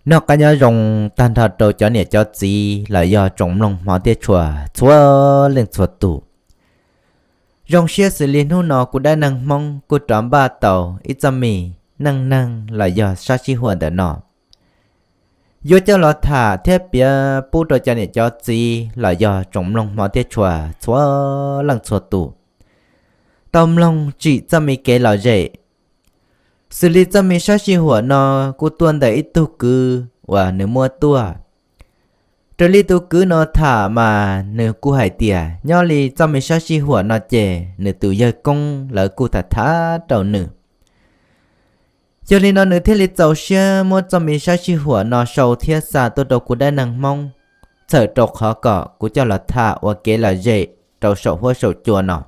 Noj qab nyob zoo tag nrho rau cov niam cov txiv los yog tsoom mloog hmov thiab tshua txhua leej txhua tus. Zoo siab xws li hnub no kuv dab neeg Hmoob kuj rov npaj tau ib txoj me neej neeg los yog sab sij huam ntawm no, yuav coj los tham thiab piav pub rau cov niam cov txiv los yog tsoom mloog hmov thiab tshua txhua leej txhua tus tau mloog tsim txoj me kev lom zem. Xws li txoj me sab sij huam no kuj tuaj ntawm ib tug kwv uas nws muab tuaj. Raws li tus kwv no tham mas nws kuj hais tias nyob li txoj me sab sij huam no ces nws tus yawg koob lawv kuj tham tham rau nws. Yog li no nws thiaj li txaus siab muab txoj me sab sij huam no sau thiab xa tuaj rau kuv dab neeg Hmoob, txhawm rau qhov kom kuv coj los tham ua kev lom zem rau saum huab saum cua no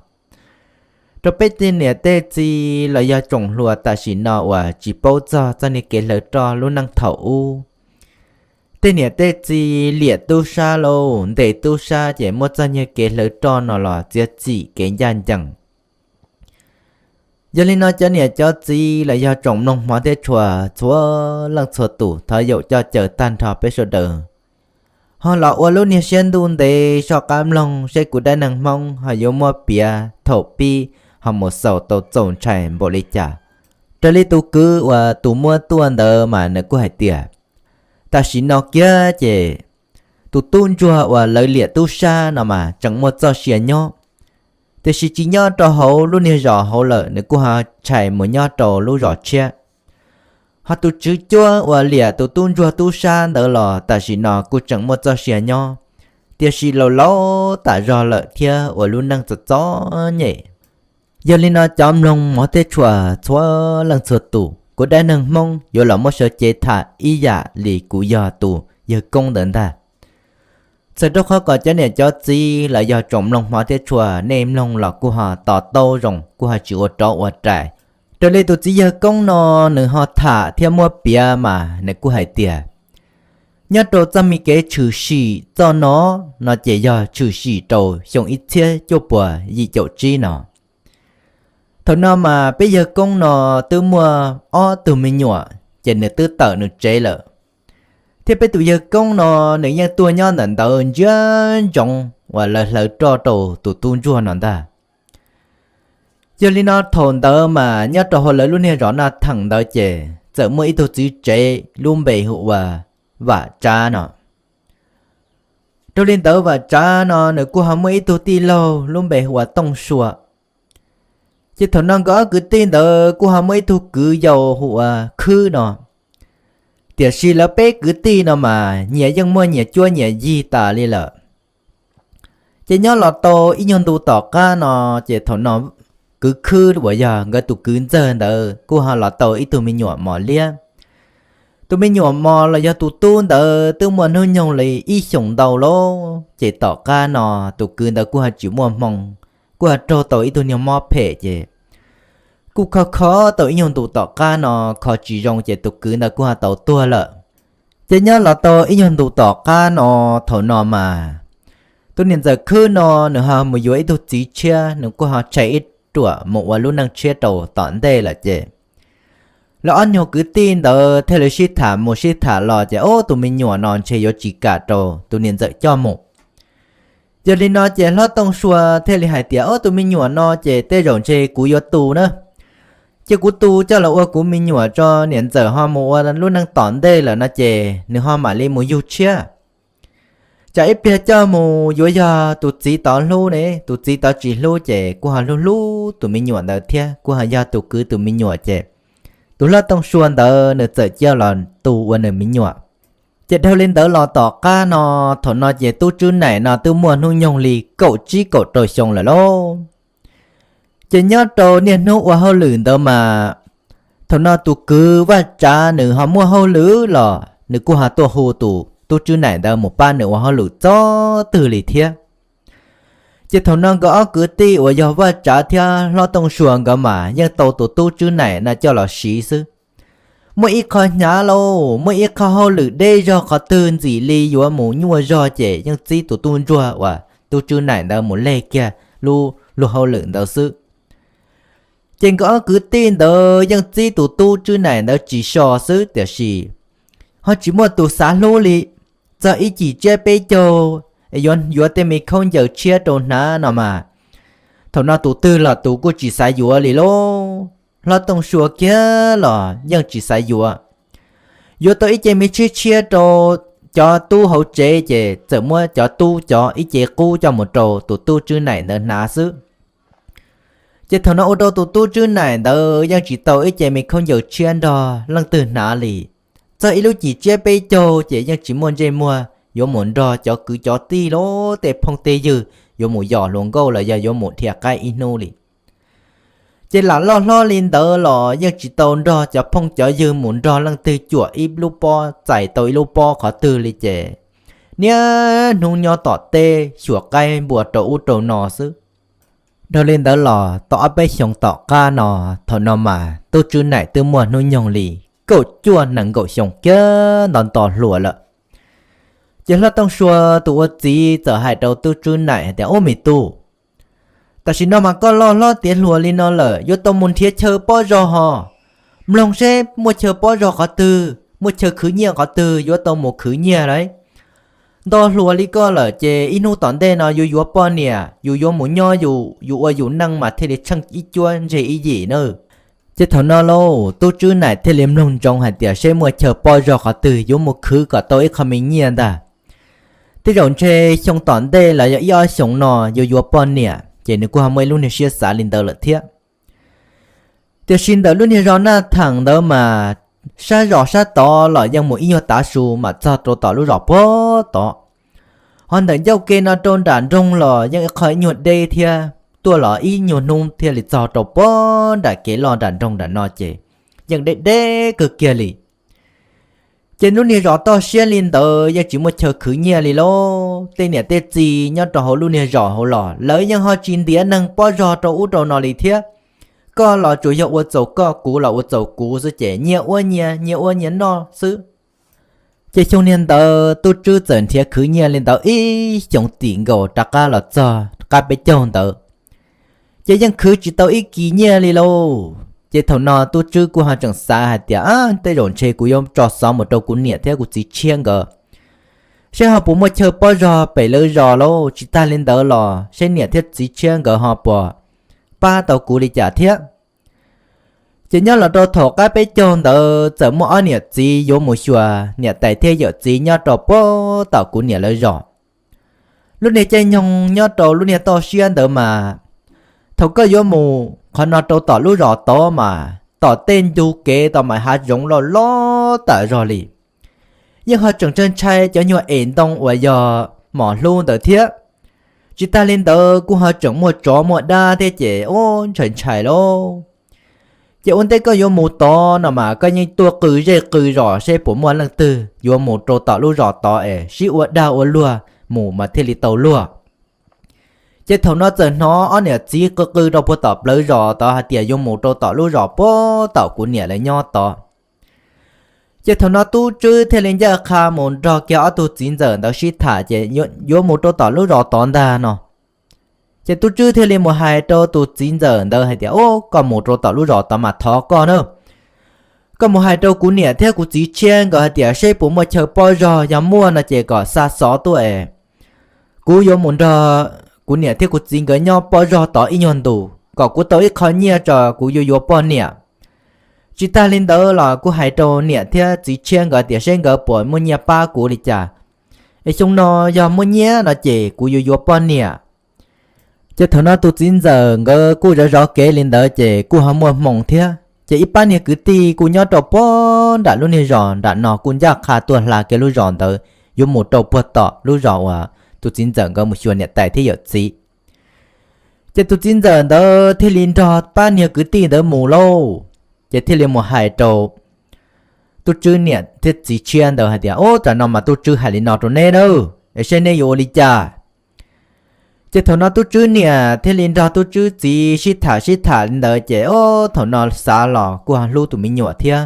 rau peb tej niam tej txiv los yog tsoom hluas tam sim no uas tsis paub txog txoj niag kev hlawv roj lub neej thaum ub. Tej niam tej txiv liam tub sab lauj, ntes tub sab ces muab txoj niag kev hlawv roj no los txiav txim kev ncaj ncees. Yog li no cov niam cov txiv los yog tsoom mloog hmov thiab tshua txhua leej txhua tus thov yaum coj caw tag nrho peb sawv daws ho los ua lub niag siab ntuj ntev soj qab mloog seb kuv dab neeg Hmoob ho yuav muab piav thaum pib ho mus xaus tau txaus ntshai npaum li cas. Raws li tus kwv uas tus muab tuaj ntawd mas nws kuj hais tias tam sim no kiag ces tus tub ntsuag uas lawv liam tub sab no mas tseem muaj txoj sia nyob, tiam sis tsis nyob rau hauv lub niag zos hauv lawm, nws kuj ho tshais mus nyob rau lub zos tshiab. Ho tus tswv cuab uas liam tus tub ntsuag tub sab ntawd los tam sim no kuj tseem muaj txoj sia nyob, tiam sis laus laus tas zog lawm thiab ua lub neej txom txom nyem. Yog li no cov mloog hmov thiab tshua txhua leej txhua tus, kuv dab neeg Hmoob yuav los muab sawv cev tham ib yam li kuv yog tus yawg koob ntawd ntag. Txawm rau qhov kom cov niam cov txiv los yog tsoom mloog hmov thiab tshua nej mloog los kuj ho to taub zoo, kuj ho tsis ua rov ua rais. Raws li tus txiv yawg koob no nws ho tham thiab muab piav mas nws kuj hais tias nyob rau txoj me kev tshwm sim txoj no, no ces yog tshwm sim rau xyoo ib txhiab cuaj puas yim caum tsib no. Thaum no mas peb yawg koob no twb muaj ob tug me nyuam ces nws twb tawm nws tsev lawm, thiab peb tus yawg koob no nws yeej tuaj nyob ntawm ntawd ntsia ntsoov uas lawv hlawv roj rau tus tub ntsuag no ntag. Yog li no thaum ntawd mas nyob rau hauv lawv lub niag zos Naj Theem ntawd ces txawm muaj ib tug txiv tsev lub npe hu ua Vam Tsav no. Raws li ntawd Vam Tsav no nws kuj ho muaj ib tug tij laug lub npe hu ua Tooj Sua. Ces thaum no nkawd ob kwv tij ntawd kuj ho muaj ib tug kwv yau hu ua Khwb no. Tiam sis lawv peb kwv tij no mas nyias yeej muaj nyias cuab nyias yig tas li lawm. Ces nyob los tau ib nyuag ntu tom qab no, ces thaum no kwv Khwb uas yog nkawd tus kwv ntxawg ntawd kuj ho los tau ib tug me nyuam mos liab. Tus me nyuam mos los yog tus tub ntawd twb muaj hnub nyoog li ib xyoos ntau lawm, ces tom qab no tus kwv ntawd kuj ho tsis muaj hmoo, kuj ho raug tau ib tug niag mob phem ces kuj kho kho tau ib nyuag ntu tom qab no kho tsis zoo ces tus kwv ntawd kuj ho tau tuag lawm. Ces nyob los tau ib nyuag ntu tom qab no, thaum no mas tus niam ntxawm Khwb no nws ho mus yuav ib tug txiv tshiab, nws kuj ho tshais ib ruam mus ua lub neej tshiab rau tom ntej lawm ces lawv ob nyuag kwv tij ntawd thiaj li sib tham mus sib tham los ces ob tus me nyuam no ntshe yuav tsis kam rau tus niam ntxawm coj mus. Yog li no ces hlob Tooj Sua thiaj li hais tias, Ob, tus me nyuam no ces tej zaum ntshe kuv yuav tu na. Ces kuv tu coj los ua kuv me nyuam tso, niam ntxawm ho mus ua lub neej tom ntej lawm no ces nws ho mam li mus yug tshiab. Tsam ib pliag coj mus yuav yog tus txiv tod hlub ne, tus txiv tod tsis hlub ces kuj ho hlub hlub tus me nyuam ntawd thiab, kuj ho yog tus kwv tus me nyuam ces tus hlob Tooj Sua ntawd nws txawm coj los tu ua nws me nyuam. Ces dhau li ntawd los tom qab no, thaum no ces tub Tswb Naim no twb muaj hnub nyoog li kaum tsib kaum rau xyoo lawm lauj. Ces nyob rau niaj hnub ua hauj lwm ntawd mas, thaum no tus kwv Vaj Tsav nws ho muaj hauj lwm los nws kuj ho tuaj hu tus tub Tswb Naim ntawd mus pab nws ua hauj lwm txog twg li thiab. Ces thaum no nkawd ob kwv tij uas yog Vaj Tsav thiab hlob Tooj Sua nkawd mas yeej tau tus tub Tswb Naim no coj los siv xwb. Muaj ib qho hnyav lauj, muaj ib qho hauj lwm deb zog qhov twg ntxim li yuav mus nyuaj zog ces yeej txib tus tub ntsuag uas tub Tswb Naim ntawd mus leg kiag lub luag hauj lwm ntawd xwb. Ces nkawd ob kwv tij ntawd yeej txib tus tub Tswb Naim ntawd tsis so xwb, tiam sis ho tsis muaj tus xav hlub li. Txog ib cim tsiab peb caug, yuav yuav tej me khaub ncaws tshiab rau hnav no mas, thaum no tus twg los tus kuj tsis xav yuav li lauj. Hlob Tooj Sua kiag los yeej tsis xav yuav. Yuav tau ib ce me tshiab tshiab rau cov tub hauv tsev ces txawm muab cov tub cov ib ce qub coj mus rau tus tub Tswb Naim ntawd hnav xwb. Ces thaum no ua rau tus tub Tswb Naim ntawd yeej tsis tau ib ce me khaub ncaws tshiab nrog leej twg hnav li. Txog ib lub cim tsiab peb caug ces yeej tsis muaj ntsej muag yuav mus nrog cov kwv cov tij los tej phooj tej ywg yuav mus yos hluas nkauj los yog yuav mus dhia qaib ib hnub li. Ces lam loj hlob li ntawd los yeej tsis tau nrog cov phooj cov ywg mus nrog leej twg cuam ib lub pob txais tau ib lub pob qhov twg li ces niaj hnub nyob tom teb xyuas qaib npua rau ub rau no xwb. Dhau li ntawd los tau ob peb xyoos tom qab no, thaum no mas tub Tswb Naim twb muaj hnub nyoog li kaum cuaj nees nkaum xyoo kiag nto nto hluas lawm. Ces Hlob Tooj Sua tus ua txiv txawm hais rau tub Tswb Naim hais tias, Ub me tub, tam sim no mas koj loj hlob tiav hluas li no lawm yuav tau mus nrhiav chaw pob zog ho. Mloog seb muaj chaw pob zog qhov twg, muaj chaw khwv nyiaj qhov twg yuav tau mus khwv nyiaj lauj. Nto hluas li koj lawm ces ib hnub tom ntej no yus yuav poj niam, yus yuav mus nyob yus, yus ua yus neej mas thiaj li tsheej ib cuab ntseg ib yim nawb. Ces thaum no lauj, tub Tswb Naim thiaj li mloog ntsoov hais tias seb muaj chaw pob zog qhov twg yuav mus khwv kom tau ib qho me nyiaj ntag. Tej zaum ntshe xyoo tom ntej los yog ib ob xyoos no yuav yuav poj niam, ces nws kuj ho muaj ib lub niag siab xav li ntawd lawm thiab. Tiam sis ntawm lub niag zos Naj Theem ntawd mas sab zos sab tod los yeej mus ib nyuag tav su mas txog rau tom lub zos puag tod. Ho ntawm ncauj ke no rau nram nroog los yeej ib qho ib nyuag deb thiab, tuaj los ib nyuag hnub thiaj li txog rau puag nram kev loj nram nroog nram no ces yeej deb deb kawg kiag li. Ces lub niag zos toj siab li ntawd yeej tsis muaj chaw khwv nyiaj li lauj. Tej niam tej txiv nyob rau hauv lub niag zos hauv los lawv yeej ho tsis ntiav neeg pob zog rau ub rau no li thiab. Koj los tsuas yog ua txaus koj, kuv los ua txaus kuv xwb ces nyias ua nyias, nyias ua nyias noj xwb. Ces xyoo niag ntawd tub Tswb txawm nrhiav khwv nyiaj li ntawd ib xyoos tim nkaus rov qab los txog qab peb caug ntawd, ces yeej khwv tsis tau ib kis nyiaj li lauj. Ces thaum no tub Tswb kuj ho tseem xav hais tias, Ab, tej zaum ntshe kuv yuav tso xov mus rau kuv niam thiab kuv txiv tshiab nkawd, seb ho puas muaj chaw pob zog pem lawv zos lauj. Tsis tag li ntawd los seb niam thiab txiv tshiab nkawd ho puas pab tau kuv li cas thiab. Ces nyob los rau thaum qab peb caug ntawd txawm muaj ob niam txiv yuav mus xyuas niam tais thiab yawm txiv nyob rau puag tom kuv niam lawv zos. Lub niag caij nyoog nyob rau lub niag toj siab ntawd mas, thaum koj yuav mus qhov no rau tom lub zos tod mas tom tej ntug kev tod mas hav zoov loj loj tas zog li. Yeej ho tseem ntshai ntshai cov nyuag es ntoo uas yog mos hlub ntawd thiab. Tsis tag li ntawd kuj ho tseem muaj tsov muaj dab thiab ces ub ntshai ntshai lauj. Ces ua ntej koj yuav mus tod no mas koj yeej tuaj qw zej qw zos seb puas muaj leej twg yuav mus rau tom lub zos tod es sib ua dag ua luag mus mas thiaj li tau luag. Ces thaum no txawm hnov ob niam txiv qw qw rau puag tom plawv zos tod hais tias yuav mus rau tom lub zos puag tom kuv niam lawv nyob tod. Ces thaum no tub Tswb thiaj li ncaj qha mus nrog kiag ob tug txiv ntxawm ntawd sib tham ces yuav mus rau tom lub zos tod ntag no. Ces tub Tswb thiaj li mus hais rau tus txiv ntxawm ntawd hais tias, Ub, koj mus rau tom lub zos tod mas thov koj na, koj mus hais rau kuv niam thiab kuv txiv tshiab nkawd hais tias seb puas muaj chaw pob zog, yog muaj no ces kom xa xov tuaj es kuv yuav mus nrog kuv niam thiab kuv txiv nkawd nyob pob zog tod ib nyuag ntus kom kuv tau ib qho nyiaj tso kuv yuav yuav poj niam. Tsis tag li ntawd los kuj hais rau niam thiab txiv tshiab nkawd tias seb nkawd puas muaj nyiaj pab kuv li cas, es xyoo no yog muaj nyiaj no ces kuv yuav yuav poj niam. Ces thaum no tus txiv ntxawm nkawd kuj zov zov kev li ntawd ces kuj ho muaj hmoo thiab ces ib pab niag kwv tij kuj nyob rau puag nram lub niag zos nram no kuj ncaj qha tuaj hla kiag lub zos ntawd yuav mus rau puag tom lub zos uas tus txiv ntxawm nkawd mus xyuas niam tais thiab yawm txiv. Ces tus txiv ntxawm ntawd thiaj li nrog pab niag kwv tij ntawd mus lauj. Ces thiaj li mus hais rau tub Tswb niam thiab txiv tshiab ntawd hais tias, Ub, tam no mas tub Tswb hais li no rau neb na, es seb neb yuav ua li cas? Ces thaum no tub Tswb niam thiaj li nrog tub Tswb txiv sib tham sib tham li ntawd ces ub, thaum no xav los kuj ho hlub tus me nyuam thiab.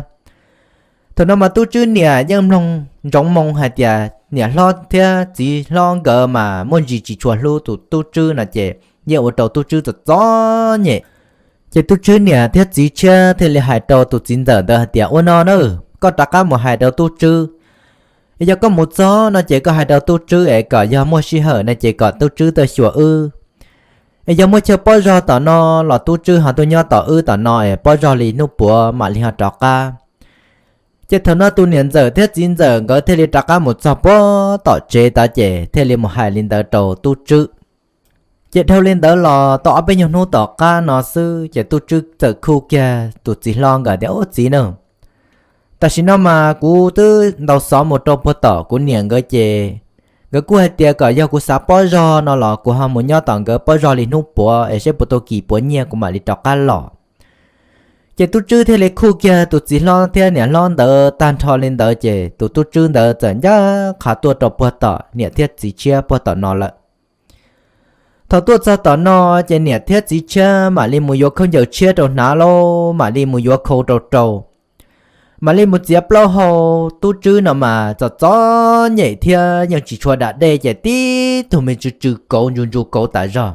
Thaum no mas tub Tswb niam yeej mloog ntsoov moo hais tias niam hlob thiab txiv hlob nkawd mas muaj ntsis tsis tshua hlub tus tub Tswb no ces yeej ua rau tub Tswb txom txom nyem. Ces tub Tswb niam thiab txiv tshiab thiaj li hais rau tus txiv ntxawm ntawd hais tias, Ua no na, koj rov qab mus hais rau tub Tswb Es yog koj mus txog no ces koj hais rau tub tswb es kom yog muaj sij hawm no ces kom tub tswb tuaj xyuas wb. Es yog muaj chaw pob zog tom no los tub tswb ho tuaj nyob tom wb tom no es pob zog li hnub puav mam li ho rov qab. Ces thaum no tus niam ntxawm thiab txiv ntxawm nkawd thiaj li rov qab mus txog puag tom tsev tod ces thiaj li mus hais li ntawd rau tub tswb. Ces dhau li ntawd los tau ob peb nyuag hnub tom qab no xwb ces tub tswb txawm khuj kiag tus txiv hlob nkawd tias, Ub txiv na, tam sim no mas kuv twb ntaus xov mus rau puag tom kuv niam nkawd ces nkawd kuj hais tias kom yog kuv xav pob zog no los kuv ho mus nyob tom nkawd pob zog li hnub puav es seb puas tau kis puav nyiaj kuv mam li rov qab los. Ces tub tswb thiaj li khuj kiag tus txiv hlob thiab niam hlob ntawd tag nrho li ntawd ces tus tub tswb ntawd txawm ncaj qha tuaj rau puag tom niam thiab txiv tshiab puag tom no lawm. Thaum tuaj txog tom no ces niam thiab txiv tshiab mam li mus yuav khaub ncaws tshiab rau hnav lauj, mam li mus yuav khau rau rau, mam li mus txiav plaub hau. Tub tswb no mas txom txom nyem thiab yeej tsis tshua da dej ces tib tug me tsw tsw kauv ntsus ntsus kauv tas zog.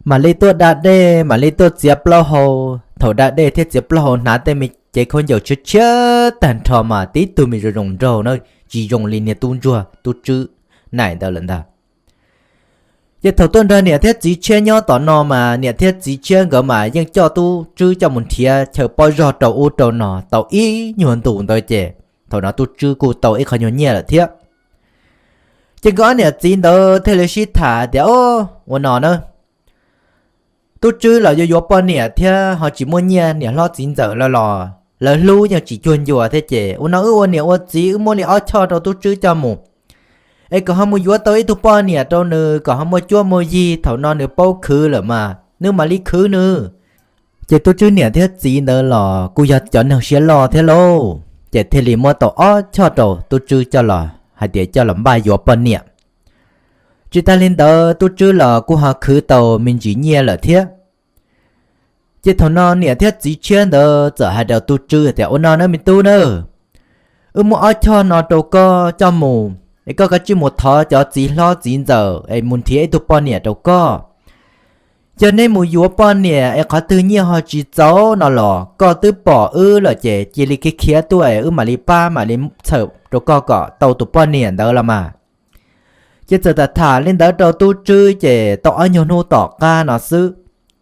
Mam li tuaj da dej, mam li tuaj txiav plaub hau. Thaum da dej thiab txiav plaub hau hnav tej me cev khaub ncaws tshiab tshiab tag nrho mas tib tug me zoo zoo nraug na, tsis zoo li niag tub ntsuag tub tswb naim ntawd lawm ntag. Ces thaum tuaj nrog niam thiab txiv tshiab nyob tom no mas niam thiab txiv tshiab nkawd mas yeej coj tub tswb coj mus nrhiav chaw pob zog rau ub rau no tau ib nyuag ntus ntawd ces thaum no tub tswb kuj tau ib qho nyuag nyiaj lawm thiab. Ces nkawd ob niam txiv ntawd thiaj li sib tham tias, Ua no na, tub tswb los yuav yuav poj niam thiab ho tsis muaj nyiaj, niam hlob txiv ntxawm lawv los lawv hlub yeej tsis cuag ncua thiab ces ua no wb ua niam ua txiv wb muab li ob choj rau tub tswb coj mus, es kom ho mus yuav tau ib tug poj niam rau nws kom ho muaj cuab muaj yig, thaum no nws paub khwv lawm mas nws mam li khwv nws. Ces tub tswb niam thiab txiv ntawd los kuj yog cov neeg siab loj thiab lauj, ces thiaj li muab tau ob choj rau tub tswb coj los hais tias coj los npaj yuav poj niam. Tsis tas li ntawd tub tswb los kuj ho khwv tau me ntsis nyiaj lawm thiab. Ces thaum no niam thiab txiv tshiab ntawd txawm hais rau tub tswb tias, Ua no na me tub na, wb muab ob choj no rau koj coj mus, es koj kav tsij mus thov cov txiv hlob txiv ntxawm es mus nrhiav ib tug poj niam rau koj. Yog neb mus yuav poj niam es qhov twg nyiaj ho tsis txaus no los koj twb pom wb lawm ces cia li khiav khiav tuaj es wb mam li pab mam li txhawm rau koj kom tau tus poj niam ntawd los mas. Ces txawm tham tham li ntawd rau tub tswb ces tau ob nyuag hnub tom qab no xwb,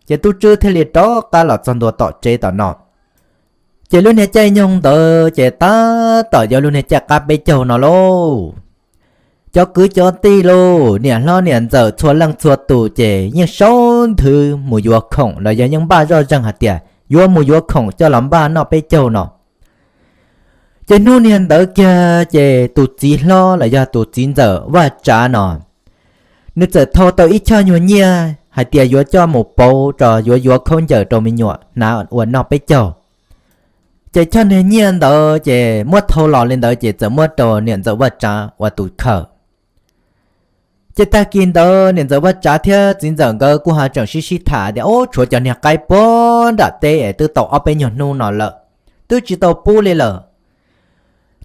ces tub tswb thiaj li rov qab los txog ntua tom tsev tom no. Ces lub niag caij nyoog ntawd ces tab tom yog lub niag caij qab peb caug no lauj. Cov kwv cov tij lauj, niam hlob niam ntxawm txhua leej txhua tus ces yeej saub nthwv mus yuav khoom los yog yeej npaj zoj zeeg hais tias yuav mus yuav khoom coj los npaj noj peb caug no. Ces hnub niag ntawd kiag ces tus txiv hlob los yog tus txiv ntxawm Vaj Tsav no, nws txawm thau tau ib choj nyuag nyiaj hais tias yuav coj mus pauv rau, yuav yuav khaub ncaws rau me nyuam hnav ua noj peb caug. Ces choj niag nyiaj ntawd ces muab thau los li ntawd ces txawm muab rau niam ntxawm Vaj Tsav ua tus khaws. Ces tag kis ntawd niam ntxawm Vaj Tsav thiab txiv ntxawm nkawd kuj ho tseem sib sib tham tias, Ub, tshuav cov niag qaib puag nram teb es twb tau ob peb nyuag hnub no lawm, twb tsis tau pub li lawm.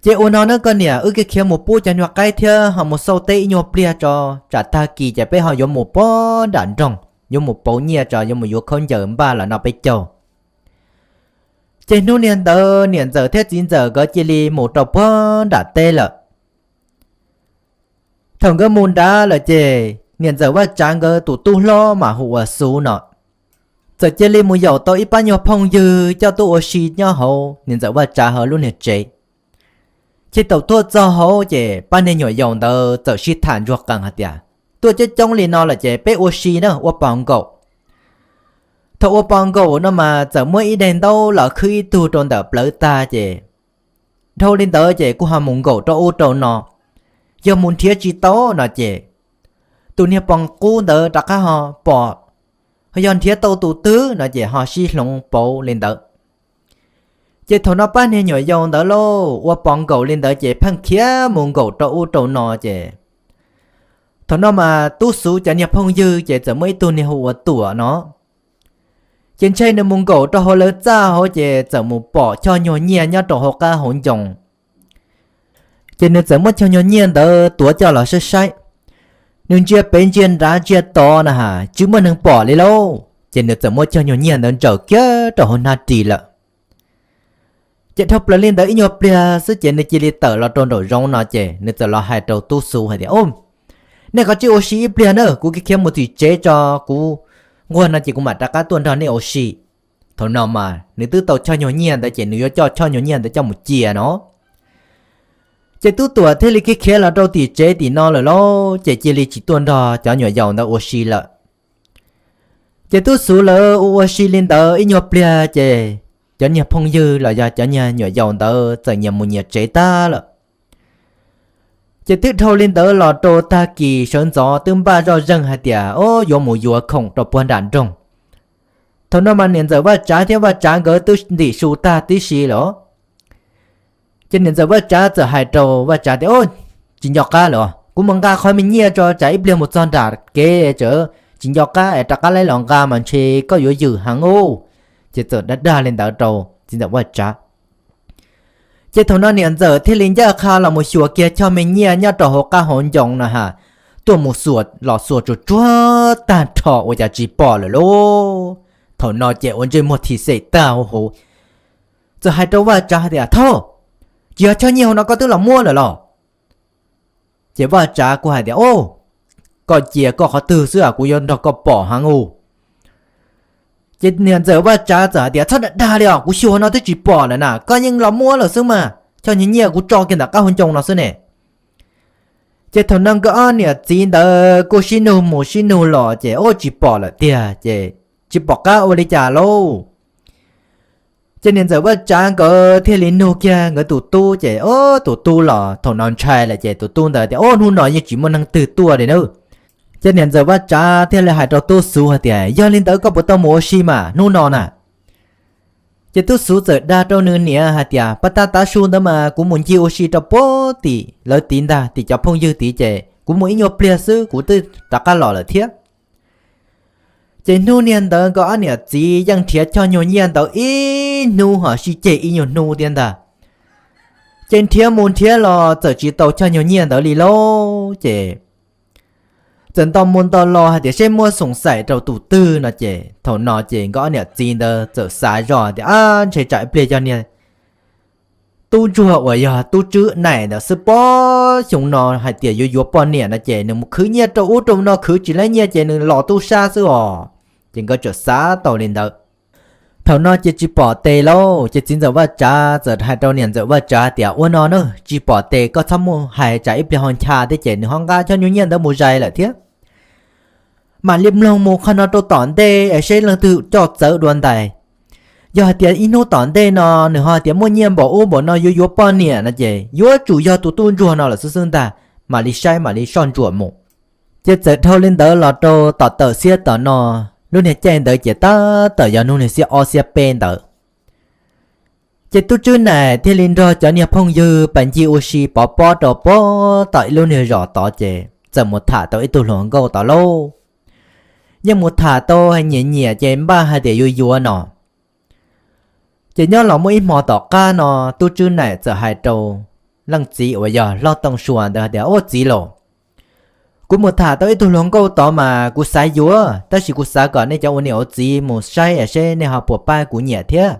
Ces ua no na koj niam, wb khiav khiav mus pub cov niag qaib thiab ho mus xauj teb ib nyuag pliag tso, tsam tag kis ces peb ho yuav mus puag nram nroog, yuav mus pauv nyiaj tso, yuav mus yuav khaub ncaws npaj los noj peb caug. Ces hnub niag ntawd niam ntxawm thiab txiv ntxawm nkawd cia li mus rau puag nram teb lawm. Thaum nkawd mus nrad lawm ces niam ntxawm Vaj Tsav nkawd tus tub hlob mas hu ua Xub no, txawm cia li mus yaum tau ib pab nyuag phooj ywg coj tuaj ua si nyob hauv niam ntxawm Vaj Tsav hauv lub niag tsev. Ces thaum tuaj txog hauv ces pab niag nyuam yaus ntawd txawm sib tham ntsuag qees hais tias, Tuaj coob coob li no lawm ces peb ua si na, ua pos nkaum. Thaum ua pos nkaum no mas txawm muab ib daig ntaub los khwb ib tug rau ntawm plawv tag ces dhau li ntawd ces kuj ho mus nkaum rau ub rau no. Yog mus nrhiav tsis tau no ces tus niag pos qub ntawd rov qab ho pom, ho yog nrhiav tau tus twg no ces ho sib hloov pauv li ntawd. Ces thaum no pab niag nyuam yaus ntawd lauj, ua pos nkaum li ntawd ces pheej khiav mus nkaum rau ub rau no ces thaum no mas tub Xub cov niag phooj ywg ces txawm muaj ib tug niag hu ua Tuam no. Ces ntshe nws mus nkaum rau hauv lawv txaj hauv ces txawm mus pom choj nyuag nyiaj nyob rau hauv qab hauv ncoo. Ces nws txawm muab choj nyuag nyiaj ntawd tuav coj los saib saib. Nws ntsia pem ntsia nrad ntsia tod na has tsis muaj neeg pom li lauj, ces nws txawm muab choj nyuag nyiaj ntawd ntsaws kiag rau hauv hnab ris lawm. Ces dhau plaws li ntawd ib nyuag pliag xwb ces nws cia li tawm los rau nraum zoov no ces nws txawm los hais rau tub xuv hais tias, Au, nej kav tsij ua si ib pliag na, kuv khiav mus tim tsev tso, kuv nquag no ces kuv mam rov qab tuaj nrog nej ua si. Thaum no mas nws twb tau choj nyuag nyiaj ntawd ces nws yuav coj choj nyuag nyiaj ntawd coj mus cia no. Ces tub tuam thiaj li khiav khiav los rau tim tsev tim no lawm lauj, ces cia li tsis tuaj nrog cov nyuam yaus ntawd ua si lawm. Ces tub xuv lawv ua ua si li ntawd ib nyuag pliag ces cov niag phooj ywg los yog cov niag nyuam yaus ntawd txawm nyias mus nyias tsev tag lawm. Ces twb dhau li ntawd los rau tag kis sawv ntxov twb npaj zoj zeeg hais tias, Au, yuav mus yuav khoom rau puag nram nroog. Thaum no mas niam ntxawm Vaj Tsav thiab Vaj Tsav nkawd twb ntim su tag tib si lawm. Ces niam ntxawm Vaj Tsav txawm hais rau Vaj Tsav tias, Au, tsis nco qab lawm, kuv mus nqa qhov me nyiaj tso tsam ib pliag mus txog nram kev tseem tsis nco qab es rov qab los nqa mas ntshe koj yuav ywm heev ub. Ces txawm dag dag li ntawd rau txiv ntxawm Vaj Tsav. Ces thaum no niam ntxawm thiaj li ncaj qha los mus xyuas kiag choj me nyiaj nyob rau hauv qab hauv ncoo no ha, tuaj mus xuas los xuas tsuag tsuag tag nrho ua cas tsis pom lawm lauj. Thaum no ces ua ntsej muag thim xem tag huv huv, txawm hais rau Vaj Tsav tias, Thauj, tsis yog choj nyiaj hauv no koj twb los muab lawm los? Ces Vaj Tsav kuj hais tias, Au, koj cia koj qhov twg xwb, kuv yuav nrog koj pom heev ub. Ces niam ntxawm Vaj Tsav txawm hais tias, Txhob dag dag li os, kuv xyuas no twb tsis pom lawm na, koj yeej los muab lawm xwb mas, choj nyiaj kuv tso kiag ntawm qab hauv ncoo no xwb ne. Ces thaum no nkawd ob niam txiv ntawd kuj sib nug mus sib nug los ces ua tsis pom lawm tiag ces tsis pom qab ua li cas lauj. Ces niam ntxawm Vaj Tsav nkawd thiaj li nug kiag nkawd tus tub ces tus tub los thaum no ntshai lawm ces tus tub ntawd tias, Au, hnub no yeej tsis muaj neeg twg tuaj li na. Ces niam ntxawm Vaj Tsav thiaj li hais rau tub xuv hais tias, Yog li ntawd koj puas tau mus ua si mas hnub no na? Ces tub xuv txawm dag rau nws niam hais tias, Pab tab tav su ntawd mas kuv mus ncig ua si rau puag tim lawv tid ntag, tim cov phooj ywg tid ces kuv mus ib nyuag pliag xwb kuv twb rov qab los lawm thiab. Ces hnub niag ntawd nkawd ob niam txiv yeej nrhiav choj nyuag nyiaj ntawd ib hnub ho sib ceg ib nyuag hnub thiab ntag. Ces nrhiav mus nrhiav los txawm tsis tau choj nyuag nyiaj ntawd li lauj. Ces txawm nto mus nto los hais tias seb muab xoom xaim rau tus twg no ces thaum no ces nkawd ob niam txiv ntawd txawm xav zoj tias, Ab, ntshe tsam ib pliag yog niag tub ntsuag uas yog tub tswb naim ntawd xwb pob, xyoo no hais tias yuav yuav poj niam no ces nws mus khwv nyiaj rau ub rau no khwv tsis laib nyiaj ces nws los tub sab xwb os. Ces nkawd txawm xav tau li ntawd. Thaum no ces tsis pom tes lauj, ces txiv ntxawm Vaj Tsav txawm hais rau niam ntxawm Vaj Tsav tias, Ua no na, tsis pom tes koj txhob muaj hais tsam ib pliag ho ncha thiab ces nws ho nqa choj nyuag nyiaj ntawd mus zais lawm thiab. Mam li mloog mus qhov no rau tom ntej es seb leej twg coj txawv dua ntais. Yog hais tias ib hnub tom ntej no nws ho tias muaj nyiaj npaum ub npaum no yuav yuav poj niam no ces yuav tsum yog tus tub ntsuag no lawm xwb xwb ntag, mam li saib mam li soj ntsuam mus. Ces txawm dhau li ntawd los rau tom tawm xiab tom no, lub niag caij ntawd ces tab tom yog hnub niag xiab ob xiab peb ntawd. Ces tub tswb naim thiaj li nrog cov niag phooj ywg pas ncig ua si pov pob rau pob tom ib lub niag zos tod ces txawm mus tham tau ib tug hluas nkauj tod lauj. Yeej mus tham tau nyiam nyiam ces npaj hais tias yuav yuav no. Ces nyob los muaj ib hmo tom qab no tub tswb naim txawm hais rau leej txiv uas yog hlob Tooj Sua ntawd hais tias, Ua txiv lauj, kuv mus tham tau ib tug hluas nkauj tod mas kuv xav yuav, tab sis kuv xav kom nej cov ua niam ua txiv mus saib seb nej ho puas pab kuv nyiam thiab.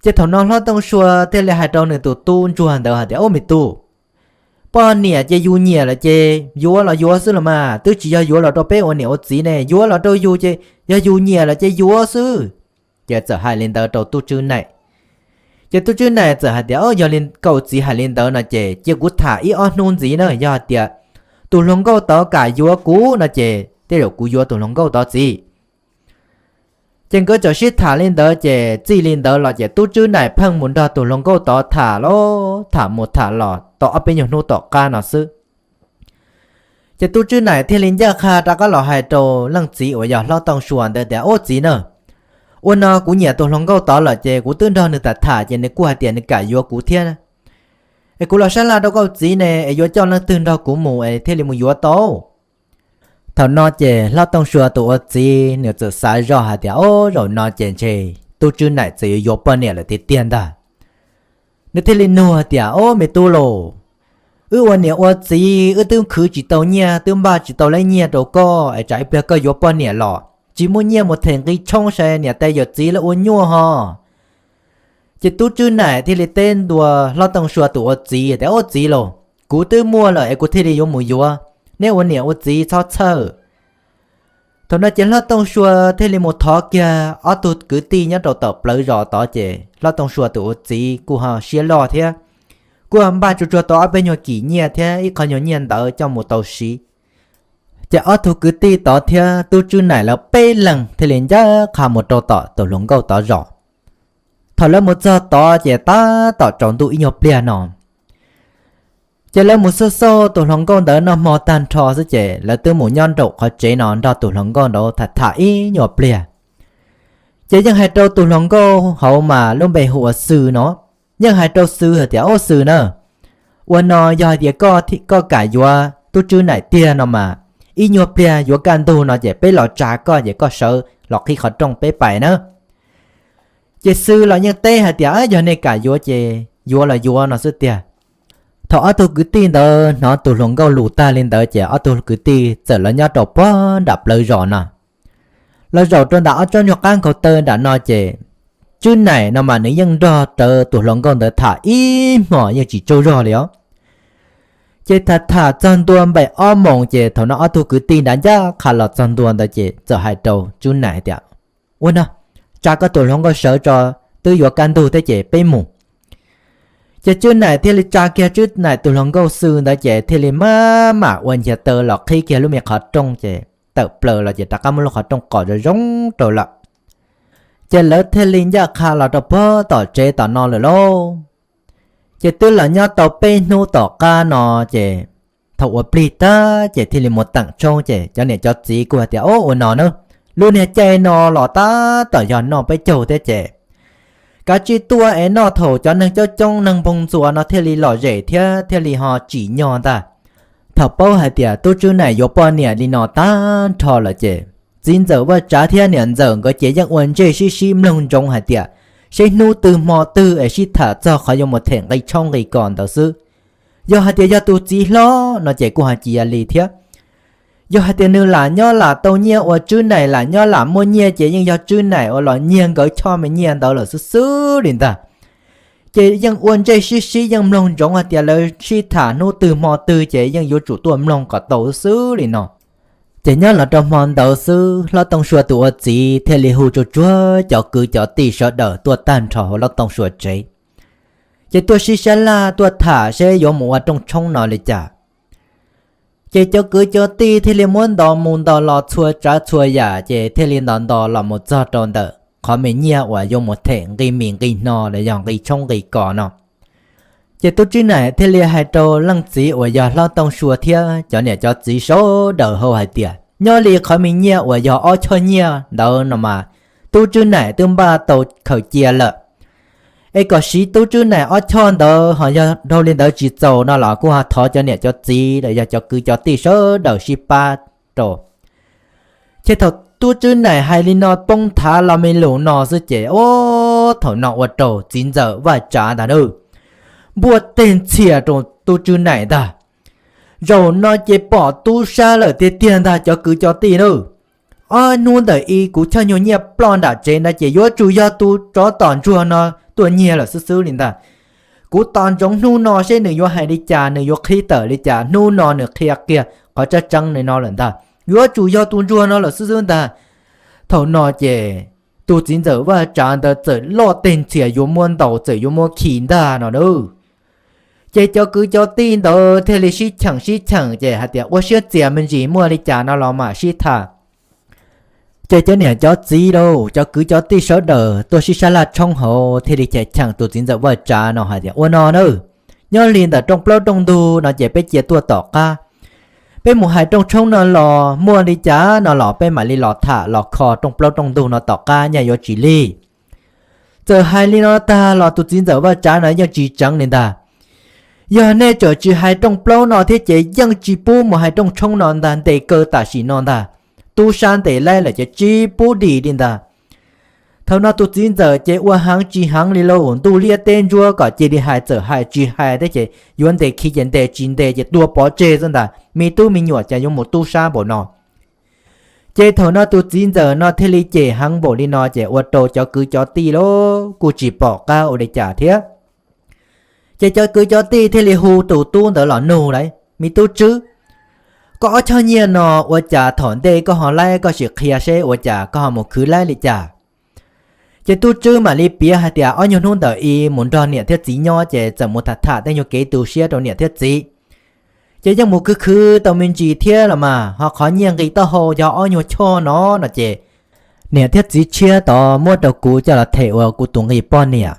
Ces thaum no hlob Tooj Sua thiaj li hais rau nws tus tub ntsuag ntawd hais tias, Ub, me tub, poj niam ces yus nyiam lawm ces yuav los yuav xwb los mas, twb tsis yog yuav los rau peb ua niam ua txiv ne, yuav los rau yus ces yog yus nyiam lawm ces yuav xwb. Ces txawm hais li ntawd rau tub tswb naim. Ces tub tswb naim txawm hais tias, Yog li koj txiv hais li ntawd no ces cia kuv tham ib ob hnub ntxiv na, yog hais tias tus hluas nkauj tod kam yuav kuv no ces tej zaum kuv yuav tus hluas nkauj tod txiv. Ces nkawd txawm sib tham li ntawd ces txij li ntawd los ces tub tswb naim pheej mus nrog tus hluas nkauj tod tham los tham mus tham los tau ob peb nyuag hnub tom qab no xwb. Ces tub tswb naim thiaj li ncaj qha rov qab los hais rau leej txiv uas yog hlob Tooj Sua ntawd tias, Ub, txiv na, ua no kuv nyiam tus hluas nkauj tod lawm ces kuv twb nrog nws tham tham ces nws kuj hais tias nws kam yuav kuv thiab. Es kuv los sab laj rau koj txiv ne, es yuav coj leej twg nrog kuv mus es thiaj li mus yuav tau? Thaum no ces hlob Tooj Sua tus ua txiv nws txawm xav zoj hais tias, Ob, zaum no ces ntshe tub tswb naim txawm yuav yuav poj niam lawm tiag tiag ntag. Nws thiaj li nug hais tias, Ob, me tub lauj, wb ua niam ua txiv wb twb khwv tsis tau nyiaj, twb npaj tsis tau lawv nyiaj rau koj es tsam ib pliag koj yuav poj niam los tsis muaj nyiaj mus them nqi tshoob sai niam tais yawm txiv lawv ua nyuaj ho. Ces tub Tswb Naim thiaj li teb ntua Hlob Tooj Sua tus ua txiv tias, Ub txiv lauj, kuv twb muaj lawm es kuv thiaj li yuav mus yuav, neb ua niam ua txiv txhob txhawj. Thaum no ces Hlob Tooj Sua thiaj li mus thov kiag ob tug kwv tij nyob rau tom plawv zos tod, ces Hlob Tooj Sua tus ua txiv kuj ho siab loj thiab, kuj ho npaj tsuag tsuag tau ob peb nyuag kim nyiaj thiab ib qho nyuag nyiaj ntawd coj mus tau siv. Ces ob tug kwv tij tod thiab tub Tswb Naim lawv peb leeg thiaj li ncaj qha mus rau tom tus hluas nkauj tod zos. Thaum lawv mus txog tod ces tab tom tsaus ntuj ib nyuag pliag no. Ces lawv mus xauj xauj tus hluas nkauj ntawd noj hmo tag nrho xwb ces lawv twb mus nyob nraum qhov tsev no nrog tus hluas nkauj ntawd tham tham ib nyuag pliag. Ces yeej hais rau tus hluas nkauj hauv mas lub npe hu ua Xwm no, yeej hais rau Xwm hais tias, Ub Xwm na, ua no yog hais tias koj kam yuav tub Tswb Naim tiag no mas, ib nyuag pliag yuav kaj ntug no ces peb los tsa koj ces koj sawv los qhib qhov rooj peb pais na. Ces Xwm los yeej teb hais tias, Yog nej kam yuav ces yuav los yuav no xwb tiag. Thaum ob tug kwv tij ntawd hnov tus hluas nkauj lus tag li ntawd ces ob tug kwv tij txawm los nyob rau puag nram plawv zos no. Los zaum rau ntawm ob tsob nyuag qab nkhaus taw nram no ces Tswb Naim no mas nws yeej nrog rawv tus hluas nkauj ntawd tham ib hmos yeej tsis tsaug zog li os. Ces tham tham txog ntua npaum ob moos ces thaum no ob tug kwv tij nrad ncaj qha los txog ntua ntawd ces txawm hais rau Tswb Naim tias, Ua no, tsa koj tus hluas nkauj sawv tso, twb yuav kaj ntug thiab ces peb mus. Ces Tswb Naim thiaj li tsa kiag Tswb Naim tus hluas nkauj Xwm ntawd ces thiaj li maj mam ua nchias taw los qhib kiag lub me qhov rooj ces tawm plaws los ces rov qab muab lub qhov rooj qos zoo zoo rau lawm. Ces lawv thiaj li ncaj qha los rau puag tom tsev tom no lawm lauj. Ces twb los nyob tau peb hnub tom qab no ces thaum ua plig tag ces thiaj li mus teem tshoob ces cov niam cov txiv kuj hais tias, Ub ua no na, lub niag caij no los tab tom yog noj peb caug thiab ces kav tsij tuaj es noj thaum cov neeg coob coob neeg npog ntxuas no thiaj li lom zem thiab thiaj li ho tsim nyog ntag. Thaum paub hais tias tub Tswb Naim yuav poj niam li no tag nrho lawm ces txiv ntxawm Vaj Tsav thiab niam ntxawm nkawd ces yeej ua ntsej sib sib mloog ntsoov hais tias seb hnub twg hmo twg es sib tham txog qhov yuav mus them nqi tshoob nqi kos ntawd xwb. Yog hais tias yog tus txiv hlob no ces kuj ho cia li thiab. Yog hais tias nws lam nyob lam tau nyiaj uas Tswb Naim lam nyob lam muaj nyiaj ces yeej yog Tswb Naim uas los nyiag nkawd choj me nyiaj ntawd lawm xwb xwb li ntag. Ces yeej ua ntsej sib sib yeej mloog ntsoov hais tias lawv sib tham hnub twg hmo twg ces yeej yuav tsum tuaj mloog kom tau xwb li no. Ces nyob los rau hmo ntawd xwb Hlob Tooj Sua tus ua txiv thiaj li hu tsuag tsuag cov kwv cov tij sawv daws tuaj tag nrho hauv Hlob Tooj Sua tsev. Ces tuaj sib sab laj tuaj tham seb yuav mus ua rooj tshoob no li cas. Ces cov kwv cov tij thiaj li muab ntos mus ntos los txhua tsav txhua yam ces thiaj li ntos ntos los mus txog rau ntawm qhov me nyiaj uas yuav mus them nqi mis nqi hno los yog nqi tshoob nqi kos no. Ces tub Tswb Naim thiaj li hais rau leej txiv uas yog Hlob Tooj Sua thiab cov niam cov txiv sawv daws hauv hais tias nyob li qhov me nyiaj uas yog ob choj nyiaj ntawd no mas tub Tswb Naim twb npaj tau khaws cia lawm. Es kom siv tub Tswb Naim ob choj ntawd ho yog dhau li ntawd tsis txaus no los kuj ho thov cov niam cov txiv los yog cov kwv cov tij sawv daws sib pab rau. Ces thaum tub Tswb Naim hais li no poob thav los me lus no xwb ces ub thaum no ua rau txiv ntxawm Vaj Tsav ntag na npuaj teg ntxhias rau tub Tswb Naim ntag. Zaum no ces pom tub sab lawm tiag tiag ntag cov kwv cov tij na. Ob hnub ntawm i kuv choj nyuag nyiaj ploj nram tsev ntawd ces yuav tsum yog tus tsov tom ntsuag no tuaj nyiag lawm xwb xwb li ntag. Kuv tos ntsoov hnub no seb nws yuav hais li cas, nws yuav qhib tawm li cas, hnub no nws qhia kiag qhov tseeb tseeb li no lawm ntag, yuav tsum yog tus ntsuag no lawm xwb xwb ntag. Thaum no ces tus txiv ntxawm Vaj Tsav ntawd txawm loj teg ntxhias yuav muab ntaus txawm yuav muab khi ntag no na. Ces cov kwv cov tij ntawd thiaj li sib cheem sib cheem ces hais tias ua siab txias me ntsis muaj li cas no los mam sib tham. Ces cov niam cov txiv lauj, cov kwv cov tij sawv daws tuaj sib sab laj tshoob hauv thiaj li cheem cheem tus txiv ntxawm Vaj Tsav no hais tias ua no na, nyob li ntawm rooj plaub rooj ntug no ces peb cia tuaj tom qab. Peb mus hais rooj tshoob no los muaj li cas no los peb mam li los tham los kho rooj plaub rooj ntug no tom qab nyaj yuav tsis lig. Txawm hais li no tag los tus txiv ntxawm Vaj Tsav no yeej tsis tseev li ntag. Yog nej txawm tsis hais rooj plaub no thiab ces yeej tsis pub mus hais rooj tshoob no ntag, ntes kaw tam sim no ntag. Tub sab ntes laib lawm ces tsis pub dim li ntag. Thaum no tus txiv ntxawm ces ua heev tsis heev li lauj, ntuj liab teb ntsuab kom cia li hais txawm hais, tsis hais thiab ces yuav ntes khi ces ntes, tsis ntes ces tua pov tseg xwb ntag, me tub me nyuam cas yuav mus tub sab npaum no. Ces thaum no tus txiv ntxawm no thiaj li cem heev npaum li no ces ua rau cov kwv cov tij los kuj tsis pom qab ua li cas thiab. Ces cov kwv cov tij thiaj li hu tus tub ntawd los nug lawm, me tub Tswb, koj ob choj nyiaj no ua cas thaum ntej koj ho laib, koj sim qhia seb ua cas koj ho mus khwv laib li cas? Ces tub Tswb mam li piav hais tias ob nyuag hnub ntawd mus nrog niam thiab txiv nyob ces txawm mus tham tham tej nyuag kev tu siab rau niam thiab txiv. Ces yeej mus khwv khwv tau me ntsis thiab los mas ho qhov nyiaj nqi taub hau yog ob nyuag choj no no ces niam thiab txiv tshiab tod muab rau kuv coj los them ua kuv tus nqi poj niam.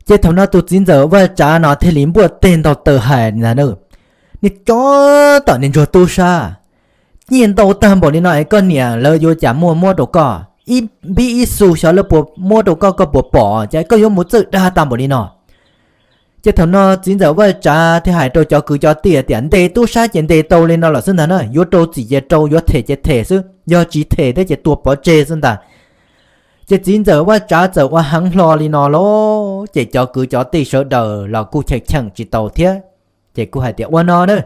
Ces thaum no tus txiv ntxawm Vaj Tsav no thiaj li npuaj teg ntaug taw hais ntag, Niag tsov tom niag ntsuag tub sab, nyiaj ntau tag npaum li no es koj niam lawv yuav cas muaj muab rau koj? Ib npib ib xu xyov lawv puas muab rau koj, koj puas pom ces koj yuav mus txawj dag tag npaum li no. Ces thaum no txiv ntxawm Vaj Tsav thiaj hais rau cov kwv cov tij tias ntes tub sab ces ntes tau li no los xwb ntag na, yuav rau txim ces rau, yuav them ces them xwb, yog tsis them thiab ces tua pov tseg xwb ntag. Ces txiv ntxawm Vaj Tsav txawm ua heev hlo li no lawm ces cov kwv cov tij sawv daws los kuj cheem cheem tsis tau thiab. Ces kuj hais tias ua no na,